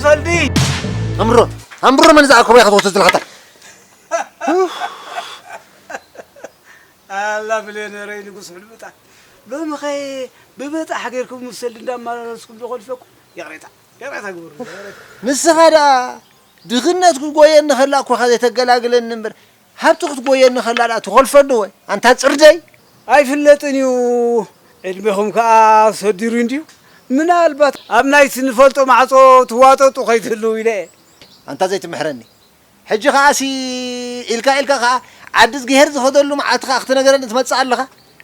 ሰልዲ ኣምሮ ኣምሮ መን ዝኣከቦ ኢኻ ትወስድ ዘለኻ ኣላ ብሌነረይ ንጉስ ሕልምታ ሎምኸ ብበጣሕ ጌርኩም ምስ ሰልዲ እንዳመላለስኩም ዶ ከልፈኩም ይቕሬታ ይቕሬታ ግበሩ ንስኻ ደኣ ድኽነት ክትጎየኒ ከላ እኮ ኢኻ ዘይተገላግለኒ እምበር ሃብቲ ክትጎየኒ ከላ ደኣ ትኾልፈኒ ወይ ኣንታ ጽርደይ ኣይፍለጥን እዩ ዕድሜኹም ከኣ ሰዲሩ እንድዩ ምናልባት ኣብ ናይቲ ንፈልጦ ማዕጾ ትዋጠጡ ከይትህልው ኢለ እየ ኣንታ ዘይትምሕረኒ ሕጂ ከኣ ሲ ኢልካ ኢልካ ከኣ ዓዲ ዝግሄር ዝኸደሉ መዓልቲ ከኣ ክትነገረኒ ትመጽእ ኣለኻ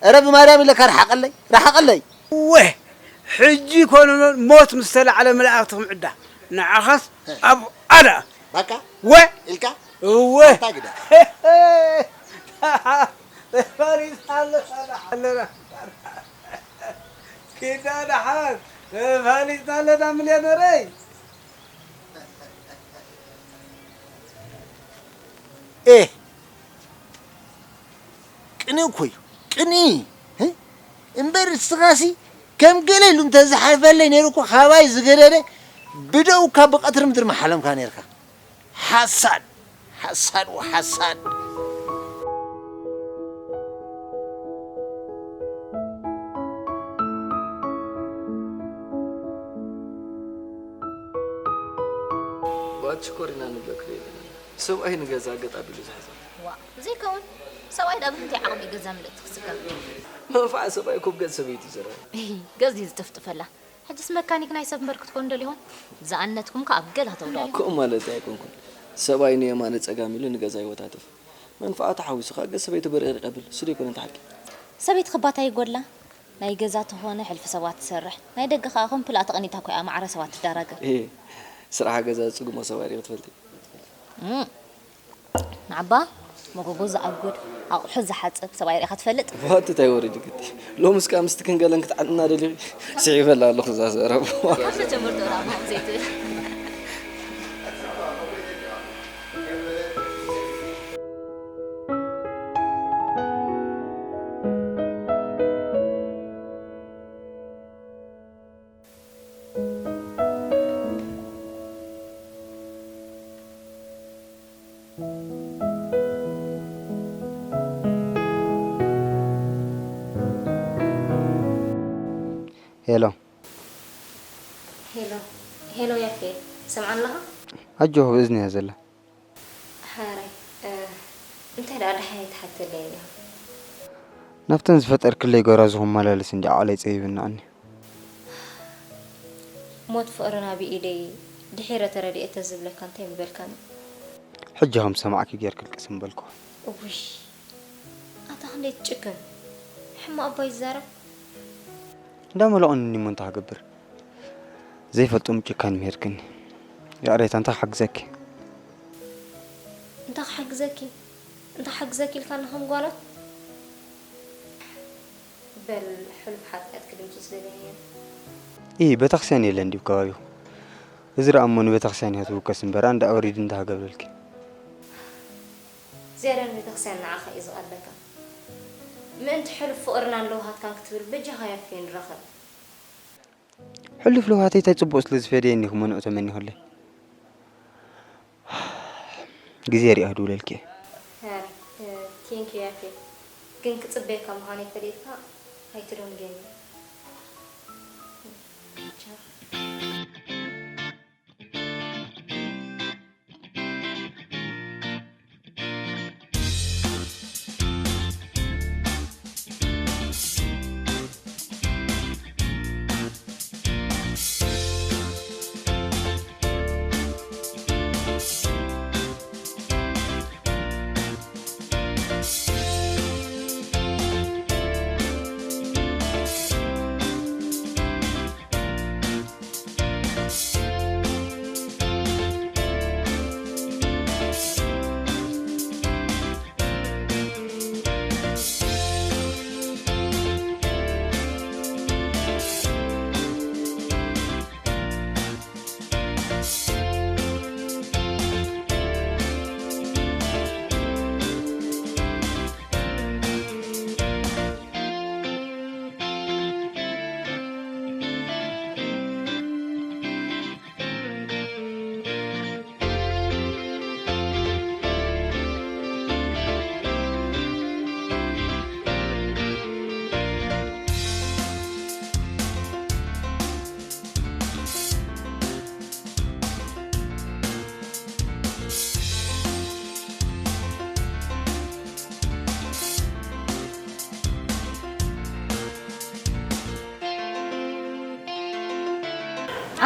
እረ ብማርያም ኢለካ ርሓቐለይ ርሓቐለይ እወ ሕጂ ኮነ ሞት ምስ ተላዕለ መላእኽቲ ክምዕዳ ንዓኻስ ኣብ ኣዳ ባካ ወ ኢልካ እወ ኣታ ግዳ ተፋሊጥና ኣለና ኣለና ኪዳ ደሓን ተፋሊጥና ኣለና ሚልዮነረይ ኤህ ቅንኢ እኮ እዩ ቅንኢ እ? እምበር እስኻሲ ከም ገለ ኢሉ እንተዝሓልፈለይ ነይሩ እኮ ካባይ ዝገደደ ብደውካ ብቐትሪ ምድሪ ምሓለምካ ነይርካ ሓሳድ ሓሳድ ወሓሳድ ዋት ሽኮሪና ንብለክ ዶ ይበለና ሰብኣይ ንገዛ ገጥ ኣቢሉ ዝሕዛ ዋእ ዘይከውን ሰብኣይ ዳኣ ብክንታይ ዓቕሚ እዩ ገዛ ምልእቲ ክስከም መንፍዓ ሰብኣይ እኮ ብገጽ ሰበይቲ እዩ ዝረኣ እሂ ገጽ ድዩ ዝጥፍጥፈላ ሕጅስ መካኒክ ናይ ሰብ እምበር ክትኮኑ ደሊኹም ዝኣነትኩም ከኣ ኣብ ገዛ ተውድቕሉ ከምኡ ማለተይ ኣይኮንኩን ሰብኣይ ንየማነ ጸጋም ኢሉ ንገዛ ይወታትፍ መንፍዓ ተሓዊሱ ከኣ ገጽ ሰበይቱ ብርቕሪቕ የብል እሱ ዶ ኣይኮነን እቲ ሓቂ ሰበይቲ ክባታ ይጎድላ ናይ ገዛ ተኾነ ሕልፊ ሰባት ትሰርሕ ናይ ደገ ከኣ ከም ፕላእ ተቐኒታ እኮ እያ ማዕረ ሰባት ትዳራገር እሂ ስራሓ ገዛ ዝጽግሞ ሰብኣይ ሪኺ ትፈልጢ ንዓባ መጎጎ ዝኣጉድ ኣቑሑ ዝሓጽብ ሰብኣይ ሪእኻ ትፈልጥ? ዋት እንታይ ወሪድክቲ ሎምስ ከኣ ምስቲ ክንገለን ክትዓጥና ደሊኺ? ስዒበላ ኣለኹ እዛ ዘረባ። ካብ ተጀመርቶ ደኣ ከምኡ ዘይትብል። ሄሎ ሄሎ ሄሎ ያፌት ትሰምዓኒ ኣለኻ? ኣጆኺ ብእዝኒ እያ ዘላ። ሓራይ እንታይ ደኣ ደሓን ኣይትሓተለይን ኢኻ። ናብተን ዝፈጠርክለይ ጎራዙ ክመላለስ እንድዩ ዓቕለይ ጸቢብኒ ቀንዩ። ሞት ፍቕርና ብኢደይ ድሒረ ተረዲኤ ተዝብለካ እንታይ ምበልካኒ? ሕጂ ከም ዝሰማዕኪ ጌርኪ ኣልቅሲ ምበልክዎ። እውይ ኣታ ክንደይ ትጭክን ሕማቕ እባ ይዛረብ። እንዳመለቑኒ እሞ እንታይ ክገብር ዘይፈልጦም ጭካን ምሂርክኒ። ይቕሬታ እንታይ ክሓግዘኪ? እንታይ ክሓግዘኪ? እንታይ ክሓግዘኪ ኢልካኒ ከም ጓኖት? በል ሕሉፍ ሓጥያትኪ ድምፅስ ደገመዮ። ኢሂ ቤተክርስትያን የለን ድዩ ኣብ ከባቢኹም? እዚ ደኣ እሞ ንቤተክርስትያን እያ ትውከስ እምበር ኣንዳ ኣውሪዲ እንታይ ክገብረልኪ? ዝያዳ ንቤተክርስትያን ንዓኻ እዩ ዝቐርበካ። ምእንቲ ሕሉፍ ፍቕርናን ለውሃትካን ክትብል በጃኻ ያፌ ንራኸብ። ሕሉፍ ለውሃተይ ታይ ጽቡቕ ስለ ዝፈደየኒ ክመንዑ ተመኒኹለይ። ግዜ ሪኣ ክድውለልኪ እየ። ሄር፣ ቴንክ ዩ ያፌት፣ ግን ክጽበየካ ምዃነይ ፈሊጥካ ኣይትደንጉየኒ። ቻው።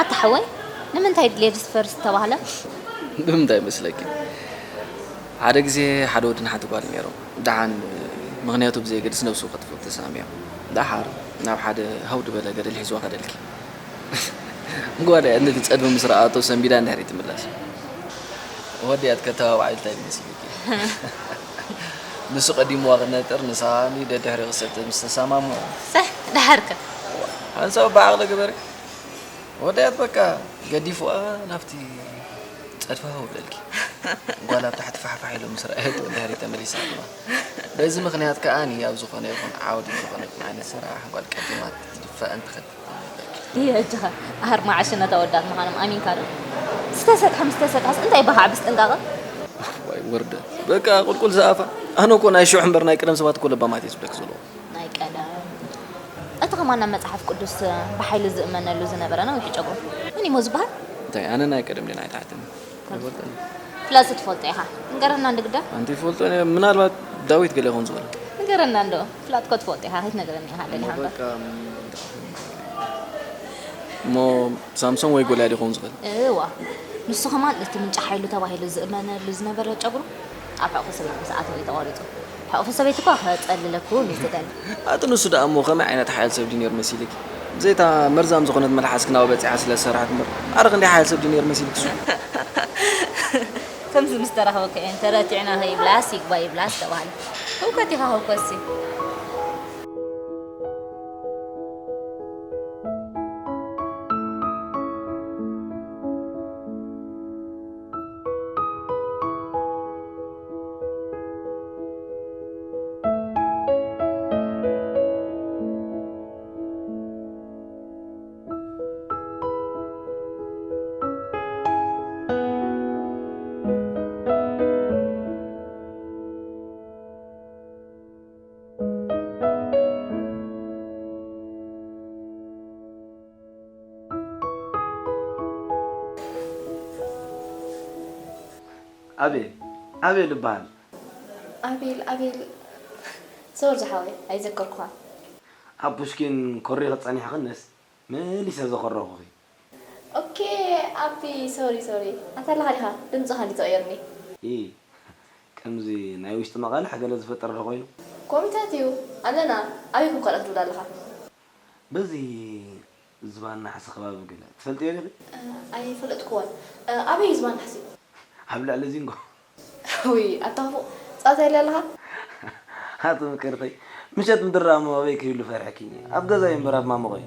ኣታ ሓወይ፣ ንምንታይ ድሌት ፈርስት ተባህለ? ብምንታይ መስለኪ? ሓደ ግዜ ሓደ ወድን ሓንቲ ጓል ነይሮም። ደሓን ምኽንያቱ ብዘየገድስ ነብሱ ከጥፍኡ ተሰማሚዖም። ደሓር ናብ ሓደ ሃው ዝበለ ገደል ሒዝዋ ከደልኪ። ጓል እያ ነቲ ጸድፊ ምስ ረኣቶ ሰንቢዳ እንድሕር ትምለስ። ወዲ እያ ትከተባብዓ ኢልታ እዩ መሲሉኪ። ንሱ ቀዲምዋ ክነጥር ንሳኒ ደድሕሪ ክሰተ ምስ ተሰማምዑ። ሰሕ፣ ደሓርከ? ሓንሳብ ብዓቕሊ ግበሪ። ወዳያት በቃ ገዲፉኣ ናብቲ ጸድፊ ሃው ብለልኪ። ጓል ኣብ ታሕቲ ፋሕፋሕ ኢሉ ምስ ረኣየት ወዳሪ ተመሊሳ ኣለዋ። በዚ ምኽንያት ከኣ ኣብ ዝኾነ ይኹን ዓውዲ ዝኾነ ይኹን ዓይነት ስራሕ ጓል ቀዲማ ትድፈእን ትኸድን ትብለኪ። ይህ እጅኸ ኣህር መዓሽ ነታ ወዳት ምዃኖም ኣሚንካ ዶ? ዝተሰጥሐ ምስ ተሰጥሐስ እንታይ በኻዕ ብስጥንቃቐ? ዋይ ውርደት። በቃ ቁልቁል ዝኣፋ። ኣነ እኮ ናይ ሽዑ እምበር ናይ ቀደም ሰባት እኮ ለባማት እየ ዝብለኪ ዘለኹ። ናይ ቀደም። እቲ ኸማን ናብ መጽሓፍ ቅዱስ ብሓይሊ ዝእመነሉ ዝነበረ ነዊሕ ጨጉሩ መን እሞ ዝበሃል? እንታይ ኣነ ናይ ቀደም ድየ ናይ ታሕቲ? ኣይፈልጥን። ፍላጥ ትፈልጦ ኢኻ። ንገረና እንዶ ግዳ። ኣንቲ ይፈልጦ እየ፣ ምናልባት ዳዊት ገለ ይኸውን ዝኽእል። ንገረና እንዶ። ፍላጥ እኮ ትፈልጦ ኢኻ። ከይትነግረኒ ኢኻ ደሊኻ እምበር። በቃ፣ እሞ ሳምሶን ወይ ጎልያድ ይኸውን ዝኽእል። እዋ። ንሱ ኸማን እቲ ምንጪ ሓይሉ ተባሂሉ ዝእመነሉ ዝነበረ ጨጉሩ ኣብ ሕቑፊ ሰበይቲ ምስ ኣተወ እዩ ተቖሪጹ። ሕቑፊ ሰበይቲ እኳ ከጸልለኩም እዩ ዝደሊ። ኣቲ ንሱ ደኣ እሞ ከመይ ዓይነት ሓያል ሰብ ድዩ ነይሩ መሲልኪ? ብዘይታ መርዛም ዝኾነት መልሓስኪ ናብኡ በጺሓ ስለ ዝሰርሐት እምበር። ኣረ ክንደይ ሓያል ሰብ ድዩ ነይሩ መሲልኪ እሱ? ከምዚ ምስ ተራኸበካ እየን ተረቲዕና ከይብላስ ይግባይ ይብላስ ተባህለ። ህውከት ኢኻ ህውከትሲ። ኣቤል፣ ኣቤል እበሃል። ኣቤል፣ ኣቤል፣ ሶሪ ዝሓወይ፣ ኣይዘከርኩኻን። ኣብ ፑሽኪን ኮሪኺ ጸኒሕኽንስ መሊሰ ዘኸረኹኺ። ኦኬ፣ ኣቢ፣ ሶሪ፣ ሶሪ። ኣንታ ኣለኻ ዲኻ? ድምፅኻ እንዲ ተቐይርኒ። ኢ፣ ከምዚ ናይ ውሽጢ መቓልሕ ገለ ዝፈጥር ዶ ኮይኑ? ኮሚታት እዩ። ኣለና። ኣበይ ኮንካ ክትብል ኣለኻ? በዚ ዝባን ናሕሲ ከባቢ ገለ ትፈልጥዮ ዲኺ? እ፣ ኣይፈለጥኩዎን። እ፣ ኣበይ እዩ ዝባን ናሕሲ? ኣብ ልዕሊ ዚንጎ። ውይ፣ ኣታ ክፉእ ጻዛ ኢለ ኣለኻ? ኣቲ ምቅርተይ፣ ምሸት ምድራሞ ኣበይ ክህሉ ፈርሕኪ? ኣብ ገዛይ እምበር ኣብ ማሞቐይ።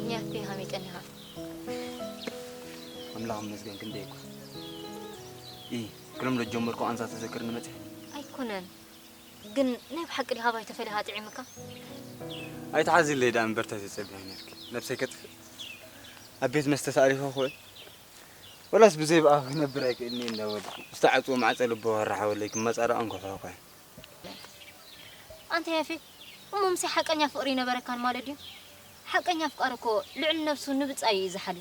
ኒያቴ ሃሚቀኒኻ። ኣምላኽ ይመስገን ክንደይ እኳ። ኢ፣ ክልምዶ ጀመርኩ ኣንሳ ተዘክርኒ መጽሐ። ኣይኮነን። ግን ናይ ብሓቂ ዲኻ ባይ ተፈሊኻ ጥዒምካ? ኣይትሓዝለይ ደኣ እምበር ተዘይጸቢኻ ነርኪ። ነብሰይ ከጥፍእ። ኣብ ቤት መስተ ተኣሊኸ ክውዕል። ወላስ ብዘይ ብኣኺ ክነብር ኣይክእልኒ እንዳበልኩ። ዝተዓጽወ ማዕጸ ልቦ ወራሓ ወለይ ክመጻረቕ እንኮ ኳኳ። ኣንታ ያፌት፣ እሞ ምሳይ ሓቀኛ ፍቕሪ ይነበረካን ማለት ድዩ? ሓቀኛ ኣፍቃሪ እኮ ልዕሊ ነብሱ ንብጻዩ እዩ ዝሓሊ።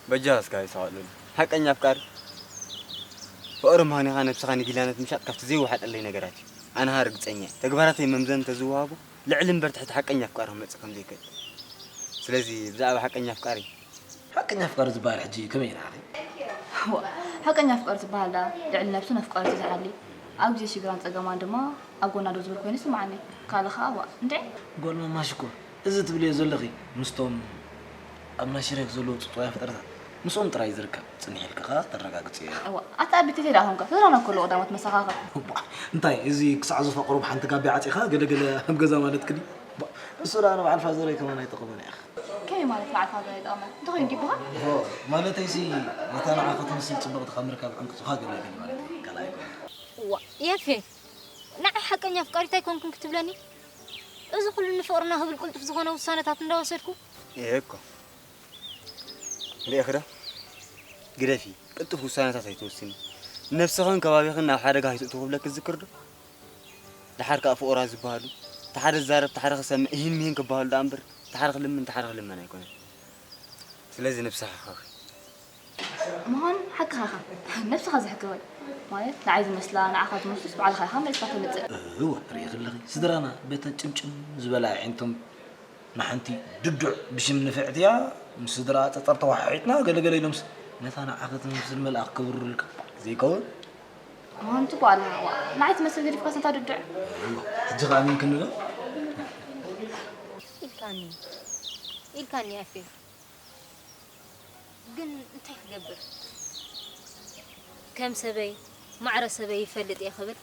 በጃ እስካ ይስሓቅ ሉል። ሓቀኛ ኣፍቃሪ ፍቕሪ ምዃንኻ ነብስኻ ንጊላነት ምሻጥ ካብቲ ዘይወሓጠለይ ነገራት እዩ። ኣነኻ ርግጸኛ እየ። ተግባራተይ መምዘኒ ተዝወሃቦ ልዕሊ እምበር ትሕቲ ሓቀኛ ኣፍቃሪ ክመጽእ ከም ዘይክእል። ስለዚ ብዛዕባ ሓቀኛ ኣፍቃሪ ሓቀኛ ኣፍቃሪ ዝበሃል ሕጂ ከመይ ኢና ኣኺ? እዋ፣ ሓቀኛ ኣፍቃሪ ዝበሃል ደኣ ልዕሊ ነብሱን ኣፍቃሪቱ ዝሓሊ፣ ኣብ ግዜ ሽግራን ጸገማን ድማ ኣብ ጎና ደው ዝብል ኮይኑ ይስምዓኒ። ካልእ ኸኣ፣ እዋ፣ እንድዒ። ጓል ማማ ሽኮር፣ እዚ ትብልዮ ዘለኺ ምስቶም ኣብ ናይ ሽሬክ ዘለዉ ጽጹዋያ ፍጥረታት ምስኦም ጥራይ ዝርከብ ጽንሕ ኢልካ ከኣ ተረጋግጽዮ። እዋ፣ ኣታ ኣቢ ተተይ ደኣ ኾንካ፣ ተዛና እኮ ኣለዎ ቀዳሞት መሰኻኽር። እባ፣ እንታይ፣ እዚ ክሳዕ ዝፈቕሩ ብሓንቲ ጋቢ ዓጺኻ ገለ ገለ ኣብ ገዛ ማለት ክዲ? እባ፣ እሱ ደኣ ንበዓል ፋዘረይ ከማን ኣይጠቕሞን ኢኻ። ከመይ ማለት በዓል ፋዘር ኣይጠቕመን? እንታይ ኮይኑ ይበሃል? ኦ፣ ማለተይሲ፣ ነታ ንዓኻ ትመስል ጽብቕቲ ካብ ምርካብ ዕንቅጹኻ ገለ ገለ ማለት እዩ፣ ካልእ ኣይኮነን። እዋ፣ የፌ፣ ንዓይ ሓቀኛ ኣፍቃሪት ኣይኮንኩን ክትብለኒ? እዚ ኩሉ ንፍቕርና ክብል ቅልጡፍ ዝኾነ ውሳነታት እንዳወሰድኩ? እየ እኮ። ርኢኺ ዶ? ግደፊ፣ ቅልጡፍ ውሳነታት ኣይትወስኒ። ነብስኽን ከባቢኽን ናብ ሓደጋ ኣይትእትዉ ክብለኪ ዝዝክር ዶ? ደሓር ከኣ ፍቑራት ዝበሃሉ፣ እቲ ሓደ ዝዛረብ፣ እቲ ሓደ ክሰምዕ፣ ይህን ምሂን ክበሃሉ ደኣ እምበር፣ እቲ ሓደ ክልምን፣ እቲ ሓደ ክልመን ኣይኮነን። ስለዚ ነብስኻ ሓኽኺ። ምዃኑ ሓቅኻ ኢኻ። ነብስኻ ዘሕክኻ እዩ። ማለት፣ ንዓይ ዝመስላ፣ ንዓኻ ዝመስሉስ ባዕልኻ ኢኻ መሊስካ ተምጽእ። እወ፣ ርኢኺ ኣለኺ። ስድራና በተን ጭምጭም ዝበላ ኣዒንቶም ንሓንቲ ድዱዕ ብሽም ንፍዕቲ እያ፣ ምስ ስድራኣ ጸጸር ተወሓሒጥና ገለ ገለ ኢሎምስ ነታ ንዓኺ ትመስል መልኣኽ ከብሩልካ ዘይከውን? እዋን ጽቡቕ ኣለና። ዋ፣ ንዓይ ትመስል ገዲፍካስ ነታ ድዱዕ። እዋ፣ ሕጂ ከኣ ኣሚንክኒ ዶ? ኢልካኒ፣ ኢልካኒ ኣፌ። ግን እንታይ ክገብር? ከም ሰበይ፣ ማዕረ ሰበይ ይፈልጥ እየ ክብል፣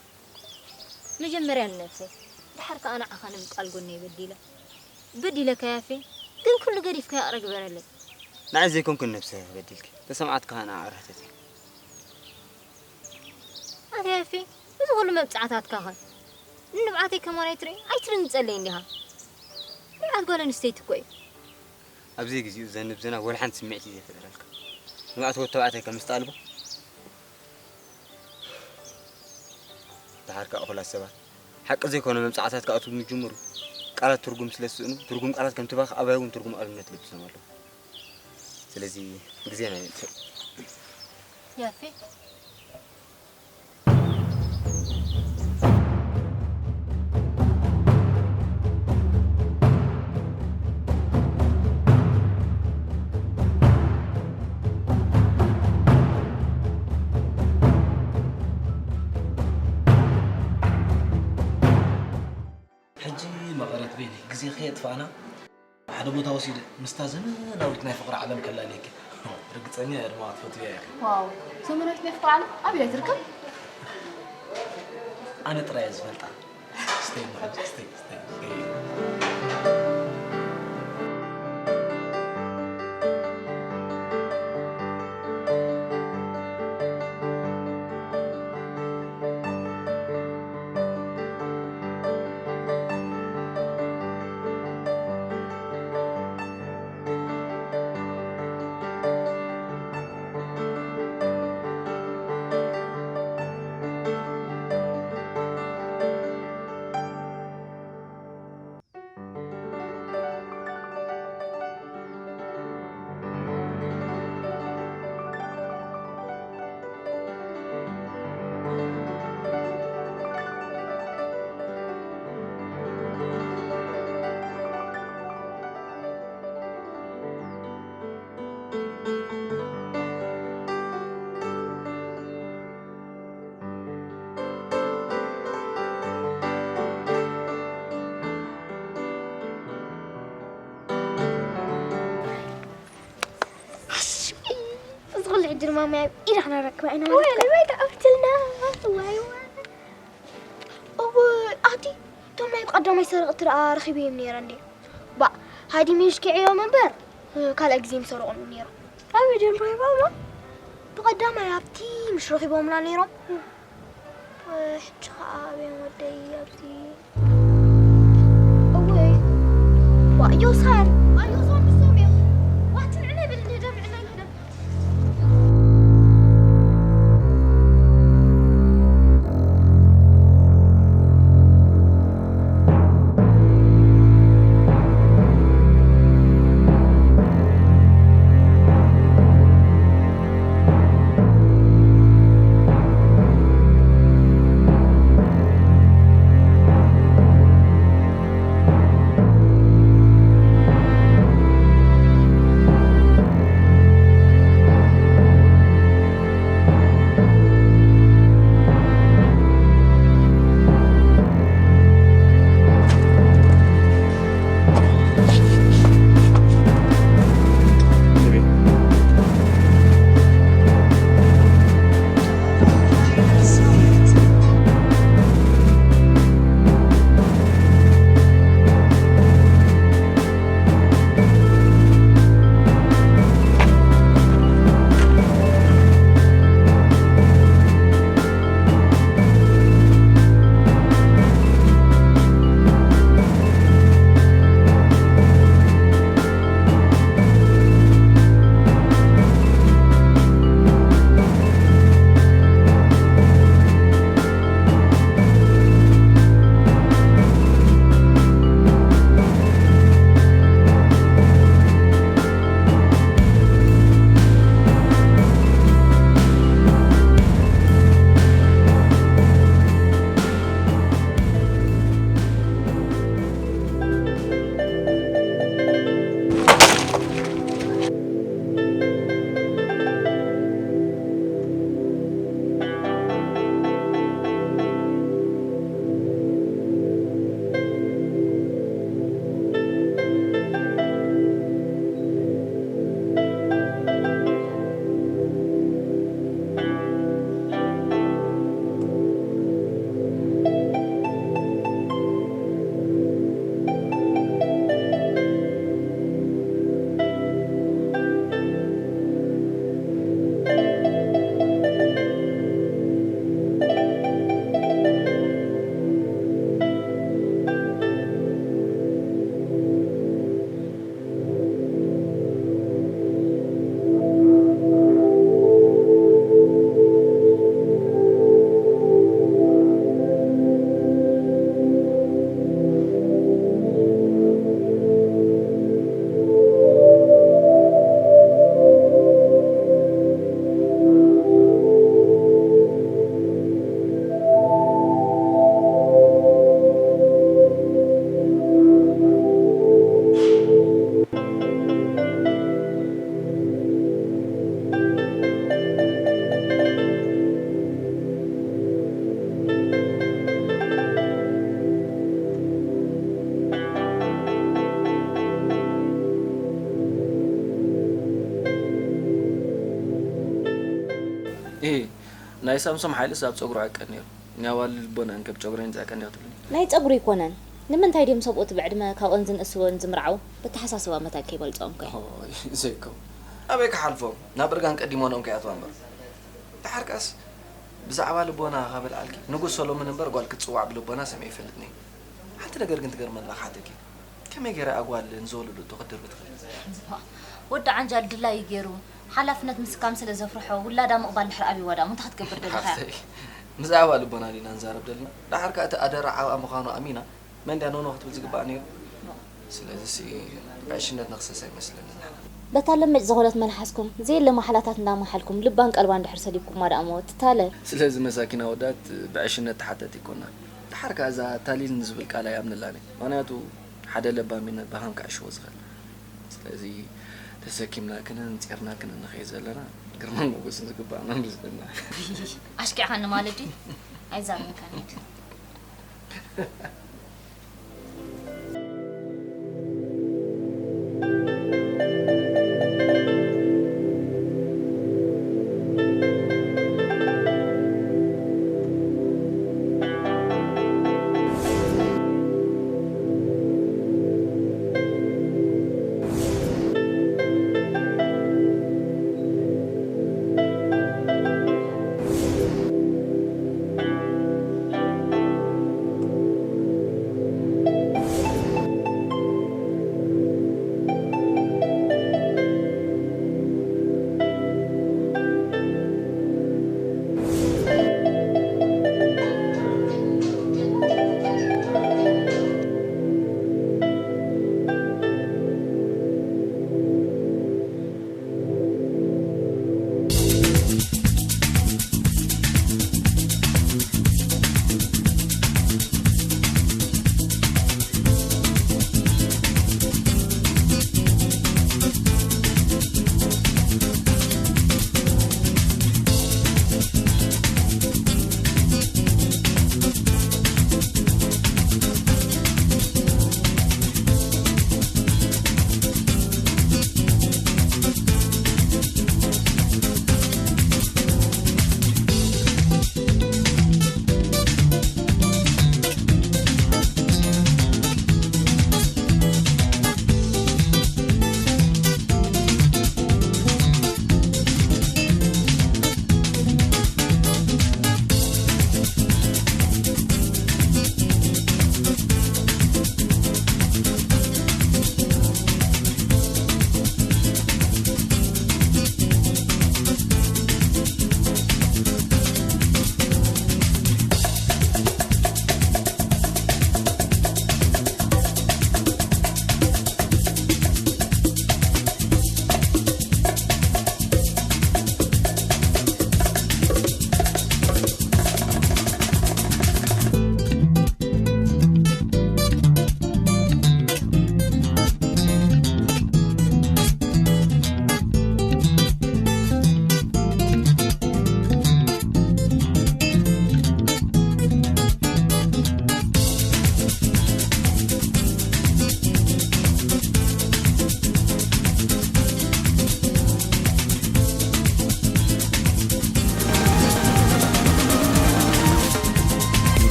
መጀመርያ ንነብሰይ፣ ደሓር ከኣ ንዓኻ ንምቃል ጎነይ በዲለ። በዲለካ ኣፌ፣ ግን ኩሉ ገዲፍካ ይቕረ ግበረለይ። ንዓይ ዘይኮንኩን ነብሰይ በዲልኪ፣ ተሰምዓት ከኣ ንዓ ኣራተት እየ። ኣቲ ኣፌ፣ እዚ ኩሉ መብጽዓታትካ ኸ? ንንብዓተይ ከማን ኣይትርኢ-፣ ኣይትድንግጸለይን ዲኻ? ንብዓት ጓል ኣንስተይቲ እኮ እዩ። ኣብ ዘይግዜኡ ዘንብ ዝናብ ወላ ሓንቲ ስምዒት እዩ ዘይፈጥረልካ። ንብዓት ወዲ ተባዕታይ ከም ዝተኣልቦ። ደሓር ከኣ እኹላት ሰባት ሓቂ ዘይኮነ መብጽዓታት ክኣትዉ ምስ ጅምሩ፣ ቃላት ትርጉም ስለ ዝስእኑ፣ ትርጉም ቃላት ከምቲ ባኽ ኣባይ እውን ትርጉም ኣልቦነት ለቢሶም ኣለዉ። ስለዚ ግዜና የጥፍእ። ያፌ። ሕጂ መቐረት ቤኒ፣ ግዜ ከየጥፋእና ሓደ ቦታ ወሲደ ምስታ ዘመናዊት ናይ ፍቕሪ ዓለም ከላልየኪ። ርግጸኛ እየ ድማ ክትፈትውያ ኢኺ። ዋው፣ ዘመናዊት ናይ ፍቕሪ ዓለም ኣበይ እያ ትርከብ? ኣነ ጥራይ እየ ዝፈልጣ። ስተይ እሞ ሕጂ፣ ስተይ፣ ስተይ፣ ስተይ። ኣሽ፣ እዚ ኩሉ ሕጂ ድማ ማይ ኣብ ኢዳ ክነረክባ ኢና ማለት ወይ፣ እዩ። ወይ፣ ተኣውትልና። ዋይ፣ ዋይ። እወ፣ ኣቲ፣ እቶም ናይ ብቐዳማይ ሰረቕቲ ደኣ ረኺበዮም ነይረ እንድየ። ባእ፣ ሃዲመ ሽኪዐዮም እምበር፣ ካልኣይ ግዜ ምሰረቑኒ ነይሮም። ኣበይ ድዮም ረኺቦምና? ብቐዳማይ ኣብቲ ምሽ ረኺቦምና ነይሮም። ሕጂ ኸኣ ኣበይ ወደይ ኣብዚ? እወይ፣ ዋ፣ ዮሳን፣ ዋ፣ ዮሳን ንሶም እዮም። ዋ፣ ትንዕነ ብል፣ ንደም ንዕነ ንደም። እ ናይ ሳምሶም ሓይልስ ኣብ ጸጉሩ ዕቀን ነይሩ። ናይ ኣዋልድ ልቦና እንከብ ጨጉረን ዝዕቀን ዲኻ ትብልኒ? ናይ ጸጉሪ ኣይኮነን። ንምንታይ ድዮም ሰብኡት ብዕድመ ካብኦን ዝንእስወን ዝምርዓው? በተሓሳስባ መታን ከይበልጾም ከ? ኦይ ዘይከው ኣበይ ክሓልፎም ናብ እርጋን ቀዲሞኖም ከይኣትዋ እምበር። ድሓር ከኣስ ብዛዕባ ልቦና ካብ ኣልዓልኪ ንጉስ ሰሎሞን እምበር ጓል ክትጽዋዕ ብልቦና ሰሚዐ ይፈልጥኒ። ሓንቲ ነገር ግን ትገርመና ክሓተኪ። ከመይ ገይራ ኣጓል ንዝወለደቶ ክትድርቢ ትኽእል? ወዲ ዓንጃል ድላዩ ገይሩ ሓላፍነት ምስካም ስለ ዘፍርሖ ውላዳ ምቕባል ድሕር ኣብይዋ ደኣ እንታይ ክትገብር ደሊኻ? ሓፍተይ ብዛዕባ ልቦና ዲና ንዛረብ ዘለና? ድሓር ከኣ እቲ ኣደራ ዓብኣ ምዃኑ ኣሚና መን ድያ ኖኖ ክትብል ዝግባኣ ነይሩ? ስለዚ ሲ ብዕሽነት ንኽሰስ ኣይመስለንን ንሕና። በታ ለመጭ ዝኾነት መልሓስኩም ዘየለ ማሕላታት እንዳመሓልኩም ልባን ቀልባን ድሕር ሰዲብኩማ ደኣ እሞ ትታለ። ስለዚ መሳኪን ኣወዳት ብዕሽነት ተሓተቲ ይኮና። ድሓር ከኣ እዛ ታሊል ንዝብል ቃል ኣይኣምንላን እየ። ምኽንያቱ ሓደ ለባም እዩ ነባኻም ክዕሽዎ ዝኽእል። ስለዚ ተሰኪምናክንን ጺርናክንን ንኸይድ ዘለና ግርማን ሞጎስን ዝግባኣና መስለና። ኣሽኪዕኻኒ ማለት ድዩ? ኣይዛረብካን ሂድ።